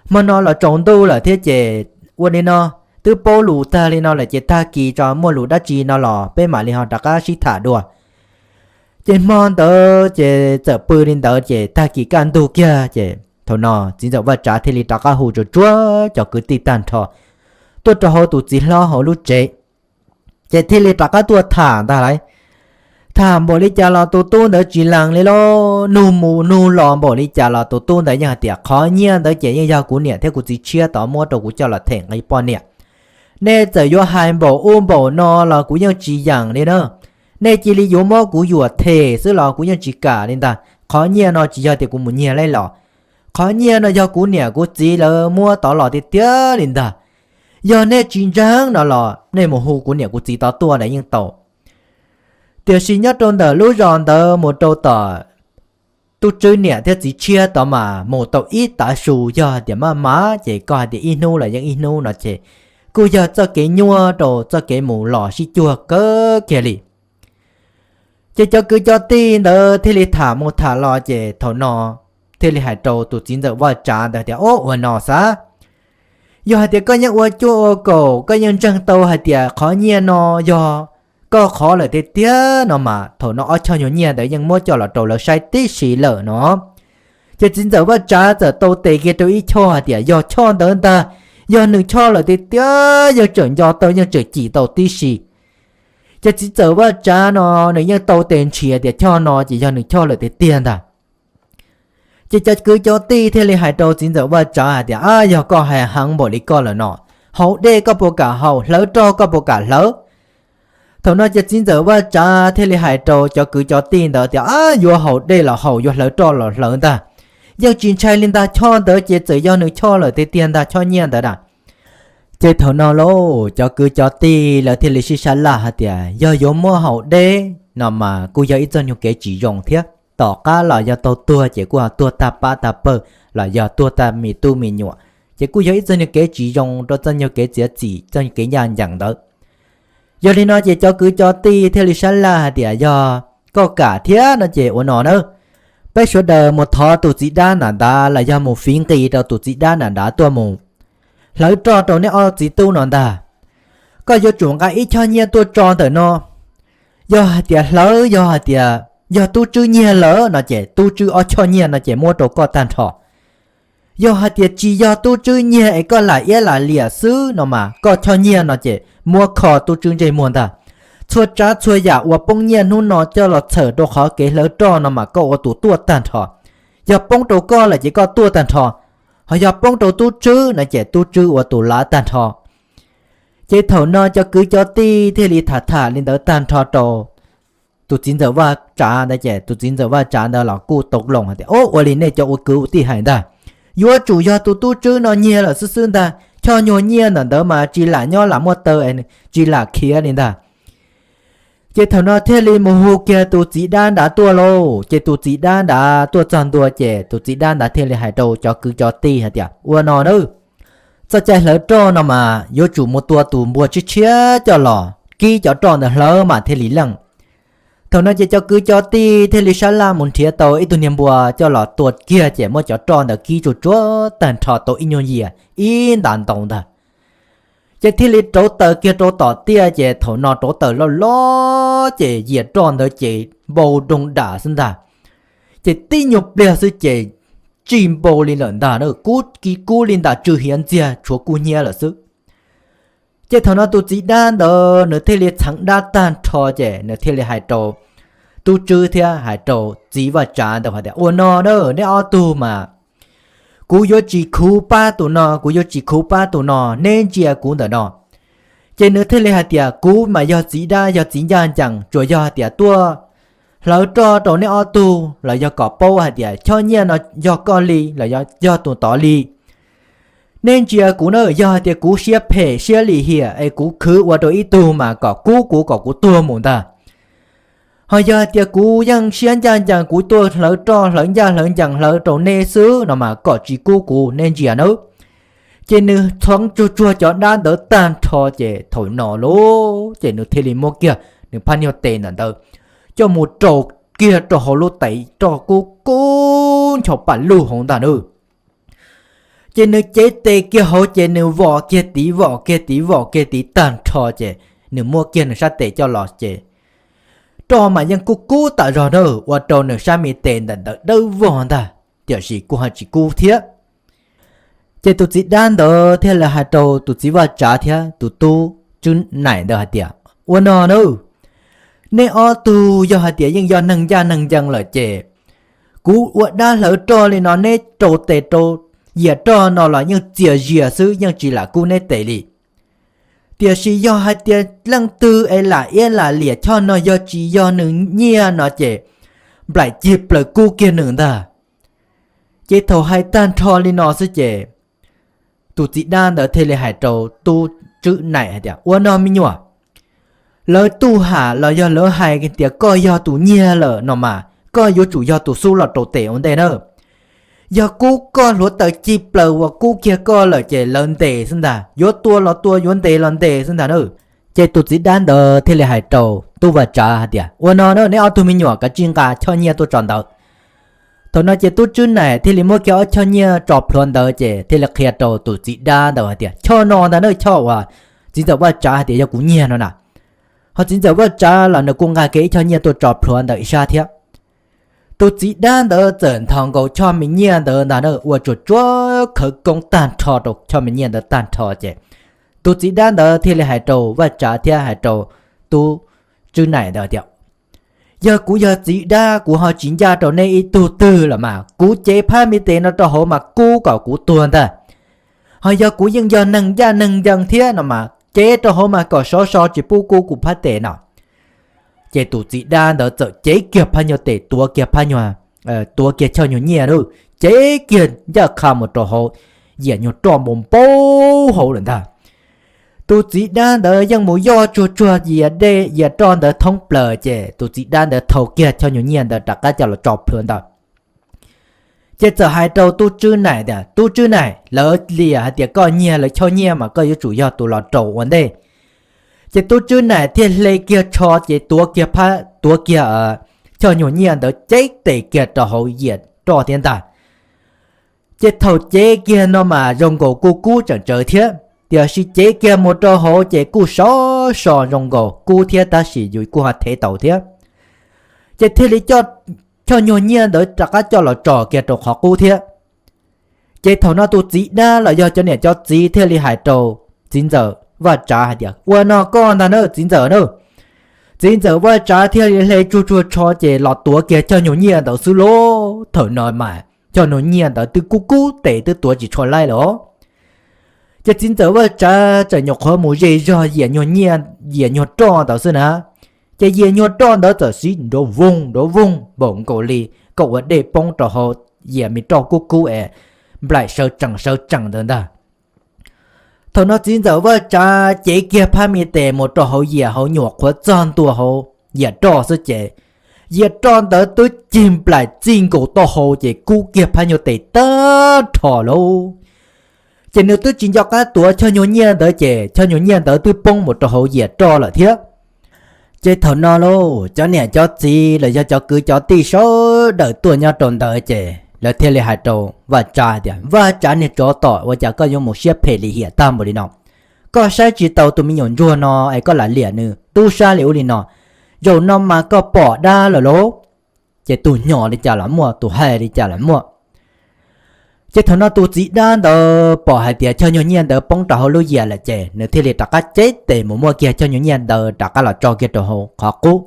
hmo no los tsaus ntuj lawm thiab ces ua li no, twb paub lus tag li no lawm ces tag kis tso muaj lus dab tsi no los peb mam li ho rov qab sib tham dua. Ces hmo ntawd ces txawm pw li ntawd ces tag kis kaj ntug kiag ces thaum no txiv ntxawm Vaj Tsav thiaj li rov qab hu tsuag tsuag cov kwv tij tag nrho tuaj rau hauv tus txiv hlob hauv lub tsev. Ces thiaj li rov qab tuaj tham ntag lauj. Tham npaum li cas los tus tub ntawd tsis lees li lauj, nug mus nug los npaum li cas los tus tub ntawd yeej hais tias qhov nyiaj ntawd ces yeej yog kuv niam thiab kuv txiv tshiab tod muab rau kuv coj los them nqi poj niam. Nej txawm yuav hais npaum ub npaum no los kuv yeej tsis yeem li na. Nej cia li yuav muab kuv yuam them xwb los kuv yeej tsis kam li ntag. Qhov nyiaj no tsis yog tias kuv mus nyiag lawm los, qhov nyiaj no yog kuv niam kuv txiv lawv muab tod los tiag tiag li ntag. Yog nej tsis ntseeg no los nej mus hu kuv niam kuv txiv tod tuaj los yeej tau. Tiam sis nyob rau ntawm lub zos ntawd mus rau tom tub Tswb niam thiab txiv tshiab tod mas mus tau ib tav su, yog hais tias maj mam ces koj hais tias ib hnub los yeej ib hnub no ces kuj yog txoj kev nyuaj rau txoj kev mus los sib cuag kawg kiag li. Ces cov kwv cov tij ntawd thiaj li tham mus tham los ces thaum no thiaj li hais rau tus txiv ntxawm Vaj Tsav ntawd tias, Ob, ua no xav, yog hais tias koj yeej ua cuaj ua kaum, koj yeej ntseeg tau hais tias qhov nyiaj no yog koj qhov lawm tiag tiag no mas thaum no ob choj nyuag nyiaj ntawd yeej muab coj los rau lawv saib tib si lawm no. Ces txiv ntxawm Vaj Tsav txawm tau tes kiag rau ib choj hais tias yog choj ntawd ntag, yog nws choj lawm tiag tiag, yeej tseem nco tau yeej tseem cim tau tib si. Ces txiv ntxawm Vaj Tsav no nws yeej tau tes nrhiav tias choj no ces yog nws choj lawm tiag tiag ntag. Ces cov kwv cov tij thiaj li hais rau txiv ntxawm Vaj Tsav hais tias, Ab, yog koj hais heev npaum li koj lawm no, haus dej koj puas kam haus, hlawv roj koj puas kam hlawv? Thaum no ces txiv ntxawm Vaj Tsav thiaj li hais rau cov kwv cov tij ntawd tias, Ab, yuav haus dej los haus, yuav hlawv roj los hlawv ntag, yeej tsis ntshai li ntag, choj ntawd ces txawm yog nws choj lawm tiag tiag ntag, choj nyiaj ntawd na. Ces thaum no lauj, cov kwv cov tij lawv thiaj li sib sab laj hais tias yog yuav muab haus dej no mas kuj yog ib txoj nyuag kev tsis zoo thiab. Tom qab los yog tau tuag ces kuj ho tuag tag pab tag pawg los yog tuag tag me tub me nyuam, ces kuj yog ib txoj nyuag kev tsis zoo rau txoj nyuag kev txiav txim, txoj nyuag kev ncaj ncees ntawd. Yog li no ces cov kwv cov tij thiaj li sab laj hais tias yog koj kam thiab no ces ua no na, peb sawv daws mus thov tus txiv dab nram nrad los yog mus fiv nqis rau tus txiv dab nram nrad tuaj mus hlawv roj rau neb ob txiv tub no ntag. Koj yuav tsum nqa ib choj nyiaj tuaj tso ntawm no. Yog hais tias hlawv, yog hais tias yog tub tswb nyiag lawm no ces tub tswb ob choj nyiaj no ces muab rau koj tag nrho. Yog hais tias tsis yog tub tswb nyiag es koj lam iab lam liam xwb no mas koj choj nyiaj no ces muab kho tub tswb ntsej muag ntag. Txhua tsav txhua yam uas poob nyiaj hnub no coj los txhawm rau qhov kev hlawv roj no mas koj ua tus tuaj tag nrho. Yog poob rau koj lawm ces koj tuaj tag nrho, ho yog poob rau tub tswb no ces tub tswb ua tus lav tag nrho. Ces thaum no cov kwv cov tij thiaj li tham tham li ntawd tag nrho rau tus txiv ntxawm Vaj Tsav ntawd ces tus txiv ntxawm Vaj Tsav ntawd los kuj tau loos hais tias, Ob, ua li nej cov ua kwv ua tij hais ntag, yuav tsum yog tus tub tswb no nyiag lawm xwb xwb ntag, choj nyuag nyiaj ntawm ntawd mas tsis lam nyob lam muaj taw, tsis lam khiav li ntag. Ces thaum no thiaj li mus hu kiag tus txiv dab nrad tuaj lauj. Ces tus txiv dab nrad tuaj txog ntua ces tus txiv dab nrad thiaj li hais rau cov kwv cov tij hais tias, Ua no na, txoj cai hlawv roj no mas yuav tsum mus tua tus npua tshiab tshiab coj los kib cov roj ntawd hlawv mas thiaj li leej. Thaum no ces cov kwv cov tij thiaj li sab laj mus nrhiav tau ib tug niag npua coj los tua kiag ces muab cov roj ntawd kib tsuag tsuag tag nrho tau ib nyuag yias ib nta ntau ntag. Ces thiaj li rauv taws kiag rau tom tiaj, ces thaum no rauv taws loj loj ces yias roj ntawd ces npau nroo dam xwb ntag. Ces tib nyuag pliag xwb ces tsij npau li lawm ntag, kub ki kub li ntawd tsw hiav ntxiag tshuav kub hnyiab lawm xwb. Ces thaum no tus txiv dab ntawd nws thiaj li txheev dab tag nrho ces nws thiaj li hais rau tub tswb thiab hais rau txiv vaj tsav ntawd hais tias, ua no na, neb ob tug mas kuv yuav tsis khuv pab tus no, kuv yuav tsis khuv pab tus no, neb ntsia kuv ntawm no. Ces nws thiaj li hais tias, kuv mas yog txiv dab yog txiv ncaj ncees, tsuas yog hais tias tuaj hlawv roj rau neb ob tug los yog kom paub hais tias choj nyiaj no yog koj li los yog tus tod li. Neb ntsia kuv na, yog hais tias kuv siab phem siab lim hiam es kuv khwv ua rau ib tug mas kom kub kuv kom kuv tuag mus ntag. Ho yog hais tias kuv yeej siab ncaj ncees kuv tuaj hlawv roj hlawv ncaj hlawv ncees hlawv rau neb xwb no mas kom tsis kub kuv, neb ntsia nawb. Ces nws txheev tsuag tsuag cov dab ntawd tag nrho ces thaum no lauj ces nws thiaj li muab kiag nws phab nyuag tes ntawm ntawd coj mus rau kiag rau hauv lub tais roj kub kub ncho pam luj hauv ntag nawb. Ces nws cev tes kiag hauv ces nws vom kiag tiv vom kiag tiv vom kiag tiv tag nrho ces nws muab kiag nws sab tes coj los ces roj mas yeej kub kub tas zog na, ua rau nws sab me tes ntawm ntawd dawb vog ntag, tiam sis kuj ho tsis kub thiab. Ces tus txiv dab ntawd thiaj li hais rau tus txiv vaj tsav thiab tus tub tswb naim ntawd hais tias, ua no na, neb ob tug yog hais tias yeej yog neeg ncaj neeg ncees lawm ces kuv ua dab hlawv roj li no neb rau tes rau yias roj no los yeej txias zias xwb yeej tsis lam kub neb tes li. Tiam sis yog hais tias leej twg es lam iab lam liam choj no yog tsis yog nws nyiaj no ces nplaim cig plaws kub kiag nws ntag. Ces thaum hais tag nrho li no xwb ces tus txiv dab ntawd thiaj li hais rau tub tswb naim hais tias, ua no me nyuam, lawv tuaj tham los yog lawv hais tias koj yog tus nyiag lawm no mas koj yuav tsum yog tus xub los rau tes ua ntej na. Yog kub koj hluav taws cig plaws uas kub kiag koj lawm ces lawv ntes xwb ntag, yuav tua los tua yuav ntes los ntes xwb ntag na. Ces tus txiv dab ntawd thiaj li hais rau tub vaj tsav hais tias, ua no na neb ob tug me nyuam, kav tsij nqa choj nyiaj tuaj tso ntawd. Thaum no ces tub tswb naim thiaj li muab kiag ob choj nyiaj tso plhuav ntawd ces thiaj li qhia rau tus txiv dab ntawd hais tias, choj no ntag na, choj uas txiv ntxawm vaj tsav hais tias yog kuv nyiag no na. Ho txiv ntxawm vaj tsav los nws kuj nqa kiag ib choj nyiaj tuaj tso plhuav ntawm ib sab thiab. Tus txiv dab ntawd txawm nthos nkaus choj me nyiaj ntawd ntag na, ua tsuag tsuag khawv koob tag nrho rau choj me nyiaj ntawd tag nrho ces tus txiv dab ntawd thiaj li hais rau vaj tsav thiab hais rau tub tswb naim ntawd tias, yog kuv yog txiv dab kuv ho tsis ncaj rau neb ib tug twg los mas kuv cev phab me tes no rau hauv mas kub kom kuv tuag ntag. Ho yog kuv yeej yog neeg ncaj neeg ncees thiab no mas cev rau hauv mas kom sov so tsis pub kub kuv phab tes no. Ces tus txiv dab ntawd txawm cev kiag phab nyuag tes tuav kiag phab nyuag, tuav kiag choj nyuag nyiaj na, cev kiag ncaj qha mus rau hauv, yias nyuag roj npau npau hauv lawm ntag. Tus txiv dab ntawd yeej mus yoj tsuag tsuag yias dej yias roj ntawd thoob plaws ces tus txiv dab ntawd thau kiag choj nyuag nyiaj ntawd rov qab coj los tso plhuav ntawd. Ces txawm hais rau tub tswb naim tias, tub tswb naim, lawv liam hais tias koj nyiag lawv choj nyiaj mas koj yuav tsum yog tus los rau ua ntej. Ces tub tswb naim thiaj hle kiag tsho ces tuav kiag phab, tuav kiag choj nyuag nyiaj ntawd cev tes kiag rau hauv yias roj thiab ntag. Ces thaum cev kiag no mas zoo nkaus kuj kub tseem tsawv thiab, tiam sis cev kiag mus rau hauv ces kuj sov so zoo nkaus kub thiab tab sis yus kuj ho thev tau thiab. Ces thiaj li coj choj nyuag nyiaj ntawd rov qab coj los tso kiag rau qhov qub thiab. Ces thaum no tus txiv dab los yog cov niam cov txiv thiaj li hais rau txiv ntxawm Vaj Tsav hais tias, ua no koj ntag na txiv ntxawm na. Txiv ntxawm Vaj Tsav thiaj li hle tsuag tsuag tsho ces los tuav kiag choj nyuag nyiaj ntawd xwb lauj. Thaum no mas choj nyuag nyiaj ntawd twb kub kub tes twb tuav tsis tshua laib lawm. Ces txiv ntxawm Vaj Tsav txawm nyuam qhuav mus ze zog yias nyuag nyiaj yias nyuag roj ntawd xwb na. Ces yias nyuag roj ntawd txawm siv nrov voog nrov voog npaum nkaus li koj ua dej poob rau hauv yias me roj kub kub es nplaim sawv tsees sawv tsees ntawd ntag. Thaum no txiv ntxawm Vaj Tsav cev kiag phab me tes mus rau hauv yias hauv nyuam qhuav txog ntua hauv yias roj xwb ces yias roj ntawd twb cig nplaim txij nkaus taub hau ces kub kiag phab nyuag tes tag nrho lauj. Ces nws twb tsis nco qab tuav choj nyuag nyiaj ntawd ces choj nyuag nyiaj ntawd twb poob mus rau hauv yias roj lawm thiab. Ces thaum no lauj, cov niam cov txiv los yog cov kwv cov tij sawv daws tuaj nyob rau ntawd ces lawv thiaj li hais rau Vaj Tsav tias, Vaj Tsav niag tsov tom, ua cas koj yuav mus siab phem lim hiam tag npaum li no? Koj saib tsis taus tus me nyuam ntsuag no es koj lam liam nws tub sab li ub li no. Zaum no mas koj pom dab lawm lauj. Ces tus hnyos li cas los muaj, tus hais li cas los muaj. Ces thaum no tus txiv dab ntawd pom hais tias choj nyuag nyiaj ntawd poob rau hauv lub yias lawm ces nws thiaj li rov qab cev tes mus muab kiag choj nyuag nyiaj ntawd rov qab los tso kiag rau hauv qhov qub.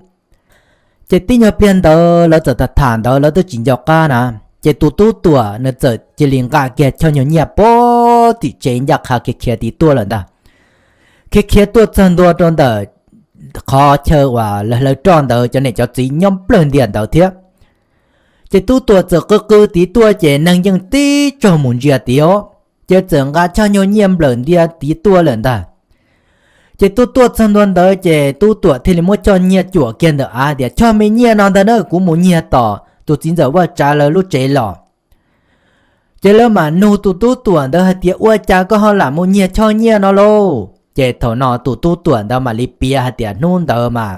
Ces tib nyuag pliag ntawd lawv txawm tham tham ntawd lawv twb tsis nco qab na, ces tus tub Tuam nws txawm cia li nqa kiag choj nyuag nyiaj puag tim tsev ncaj qha khiav khiav tid tuaj lawm ntag. Khiav khiav tuaj txog ntua rau ntawm qhov chaw uas lawv hlawv roj ntawd cov niam cov txiv nyob nplawg ntias ntawd thiab. Ces tub Tuam txawm qw qw tid tuaj ces neeg yeej tib tsaug mus ntsia tid os, ces txawm nqa choj nyuag nyiaj nplawm ntias tid tuaj lawm ntag. Ces tub Tuam txog ntua ntawd ces tub Tuam thiaj li muab choj nyiaj cuam kiag ntawm av tias, Choj me nyiaj no ntag na, kuv mus nyiag tom tus txiv ntxawm Vaj Tsav lawv lub tsev los. Ces lawv mam nug tus tub Tuam ntawd hais tias, Ua cas koj ho lam mus nyiag choj nyiaj no lauj? Ces thaum no tus tub Tuam ntawd mam li piav hais tias hnub ntawd mas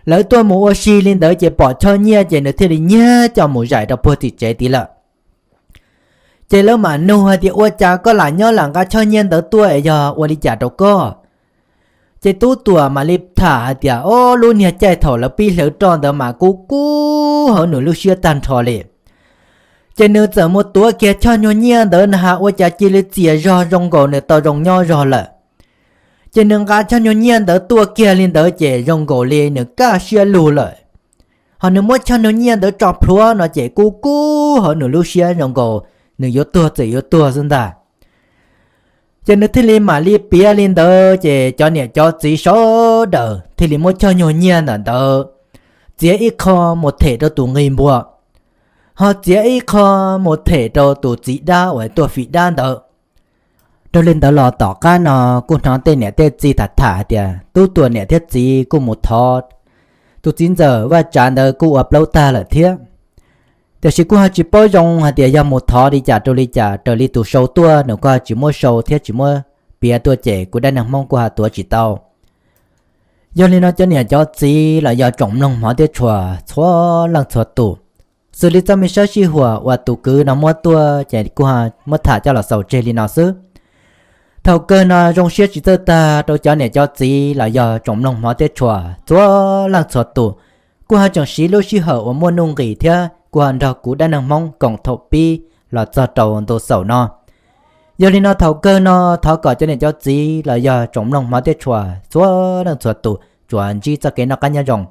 lawv tuaj mus ua si li ntawd ces pom choj nyiaj ces nws thiaj li nyiag coj mus zais rau puag tim tsev tid lawm. Ces lawv mam nug hais tias, Ua cas koj lam nyob lam nqa choj nyiaj ntawd tuaj es yog ua li cas rau koj? Ces tub Tuam mam li tham hais tias, Ob, lub niag caij thaum lawv pib hlawv roj ntawd mas kub kub hauv nws lub siab tag nrho li. Ces nws txawm mus tuav kiag choj nyuag nyiaj ntawd na has, ua cas cia li txias zog zoo nkaus nws tau zoo nyob zog lawm. Ces nws nqa choj nyuag nyiaj ntawd tuaj kiag li ntawd ces zoo nkaus li nws kaj siab lug lawm. Ho nws muab choj nyuag nyiaj ntawd tso plhuav no ces kub kub hauv nws lub siab zoo nkaus nws yuav tuag txawm yuav tuag xwb ntag. Ces nws thiaj li mam li piav li ntawd ces cov niam cov txiv sawv daws thiaj li muab choj nyuag nyiaj ntawm ntawd txiav ib qho mus them rau tus nqi npua, ho txiav ib qho mus them rau tus txiv dab uas tuaj fim dab ntawd. Dhau li ntawd los tom qab no kuj hnov tej niam tej txiv tham tham hais tias tub Tuam niam thiab txiv kuj mus thov tus txiv ntxawm Vaj Tsav ntawd kuj ua plaub tag lawm thiab. Tiam sis kuj ho tsis paub zoo hais tias yog mus thov li cas rau li cas, raws li tus sau tuaj nws kuj ho tsis muab sau thiab tsis muab piav tuaj ces kuv dab neeg Hmoob kuj ho tuav tsis tau. Yog li no cov niam cov txiv los yog tsoom mloog hmov thiab tshua txhua leej txhua tus, xws li txoj me sab sij huam uas tus kwv no muab tuaj ces kuj ho muab tham coj los xaus tseg li no xwb. Thaum kawg no zoo siab tsis txawj tag rau cov niam cov txiv los yog tsoom mloog hmov thiab tshua txhua leej txhua tus, kuj ho tseem siv lub sij hawm uas muaj nuj nqis thiab kuj ho nrog kuv dab neeg Hmoob koom thaum pib los txog rau ntu xaum no. Yog li no thaum kawg no thov kom cov niam cov txiv los yog tsoom mloog hmov thiab tshua txhua leej txhua tus tsuas ntsib txoj kev noj qab nyob zoo.